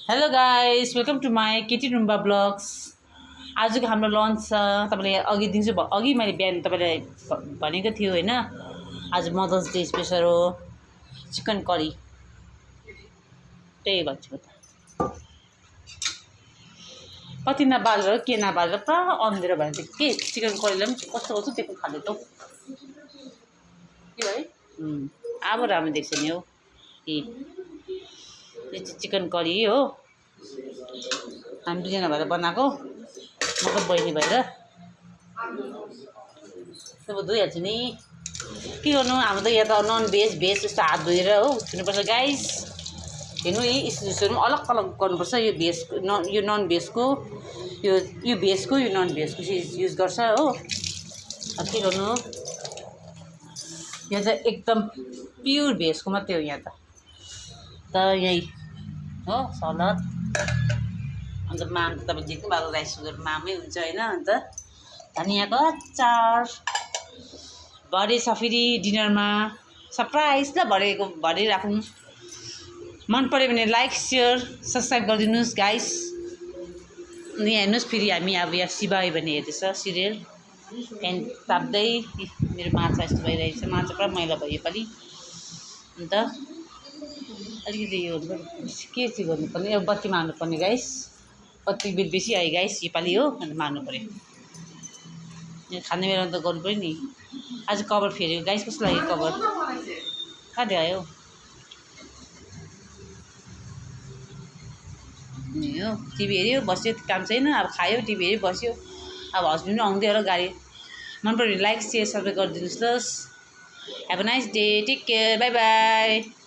Hello guys, welcome to my केटी Rumba blogs. आजको हाम्रो लन्च छ। तपाईँले अघि दिन्छु अघि मैले बिहान तपाईँलाई भनेको थियो होइन। आज मदर्स डे स्पेसल हो, चिकन करी। त्यही भन्छु त, कति नबालेर के नबालेर पुरा अन्धेरो भने त के चिकन करीलाई पनि कस्तो कस्तो त्यो खाले त के भाइ। अब राम्रो देख्छ नि हौ। यो चाहिँ चिकन करी हो, हामी दुईजना भएर बनाएको। मतलब बहिनी भएर अब धोइहाल्छु नि, के गर्नु। हाम्रो त यहाँ त नन भेज भेज जस्तो हात धोएर हो छुनुपर्छ गाइस। हेर्नु यी इस्युजहरू पनि अलग अलग गर्नुपर्छ। यो भेज यो नन भेजको यो भेजको यो नन भेजको युज गर्छ हो। अब के गर्नु, यहाँ चाहिँ एकदम प्योर भेजको मात्रै हो। यहाँ त यही हो सलाद। अन्त माम त तपाईँ जित्नु भएको राइस सुगर मामै हुन्छ होइन। अन्त धनियाँको अचार भरे छ फेरि डिनरमा सरप्राइज ल। भरे राख्नु। मन पऱ्यो भने लाइक सेयर सब्सक्राइब गरिदिनुहोस् गाइस। अनि यहाँ हेर्नुहोस् फेरि हामी अब यहाँ शिवाय भन्ने हेर्दैछ सिरियल। फ्यान ताप्दै मेरो माछा यस्तो भइरहेको छ। माछा पुरा मैला भयो योपालि। अन्त अलिकति यो के चाहिँ गर्नुपर्ने, अब बत्ती मार्नुपर्ने गाइस। बत्ती बिल बेसी आयो गाइस योपालि हो। अन्त मार्नु पऱ्यो। यहाँ खाने बेलामा त गर्नु पऱ्यो नि। आज कभर फेऱ्यो गाइस। कस्तो लाग्यो कभर? कहाँ देखायो यो? टिभी हेऱ्यो बस्यो, काम छैन। अब खायो टिभी हेऱ्यो बस्यो। अब हस्बेन्ड पनि आउँदै होला गाडी। मन पऱ्यो भने लाइक सेयर सबै गरिदिनुहोस् ल। Have a nice day, take care, bye by.